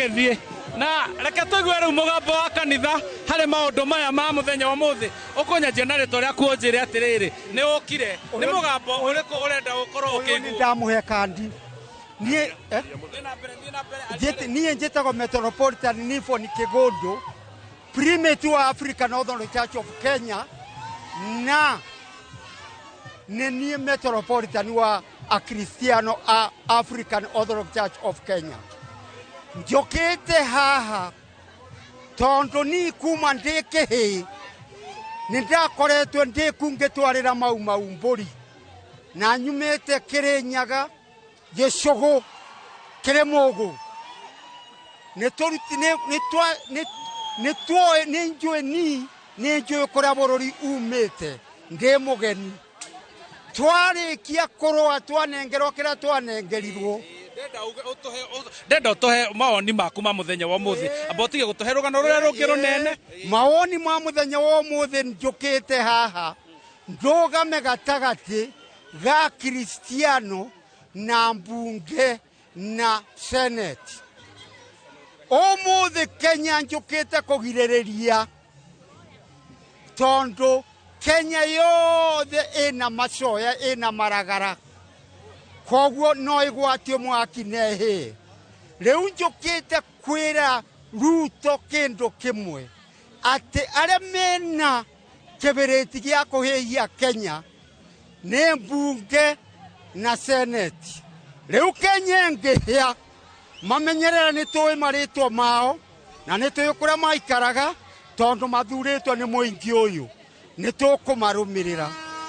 Magĩthiĩ na reke tũigue rĩu mũgambo wa kanitha harĩ maũndũ maya ma mũthenya wa ũmũthĩ. Ũkũnyanjia na rĩtwa rĩaku ũnjĩre atĩrĩrĩ, nĩ ũkire, nĩ mũgambo ũrĩkũ ũrenda gũkorwo Ũyũ nĩ ũkĩiguo? Ndamũhe kandi niĩ, eh? Thiĩ na mbere, thiĩ na mbere, aria. Niĩ njĩtagwo Metropolitan Nifon Kĩgũndũ, primate wa African Orthodox Church of Kenya, na nĩ niĩ Metropolitan wa Akristiano a African Orthodox Church of Kenya. Njũkĩte haha tondũ ni kuma ndĩ kĩhĩĩ nĩ ndakoretwo ndĩ kungĩtwarĩra Mau Mau mbũri, na nyumĩte Kĩrĩnyaga, gĩcũgũ kĩrĩ mũgũ. Nĩ tũruti nĩ twa nĩ tuoĩ, nĩ njũĩ, ni nĩ njũĩ kũrĩa bũrũri umĩte. Ndĩ mũgeni. Twarĩkia kũrũa, twanengerwo kĩrĩa twanengerirwo. Ndenda ũtũhe mawoni maku ma mũthenya wa ũmũthĩ, amba ũtige gũtũhe rũgano rũrĩa rũngĩ rũnene. Mawoni ma mũthenya wa ũmũthĩ, njũkĩte haha ndũgame gatagatĩ ga Kristiano na mbunge na Senate ũmũthĩ Kenya. Njũkĩte kũgirĩrĩria tondũ Kenya yothe ĩna macoya, ĩna maragara, koguo no ĩgwatio mwaki nehĩe. Rĩu njũkĩte kwĩra Ruto kĩndũ kĩmwe, atĩ arĩa mena kĩbĩrĩti gĩa kũhĩhia Kenya nĩ mbunge na Senate. Rĩu Kenya ĩngĩhĩa, mamenyerera nĩ tũĩ marĩtwa mao na nĩ tũĩ kũrĩa maikaraga, tondũ mathurĩtwo nĩ mũingĩ ũyũ, nĩ tũkũmarũmĩrĩra.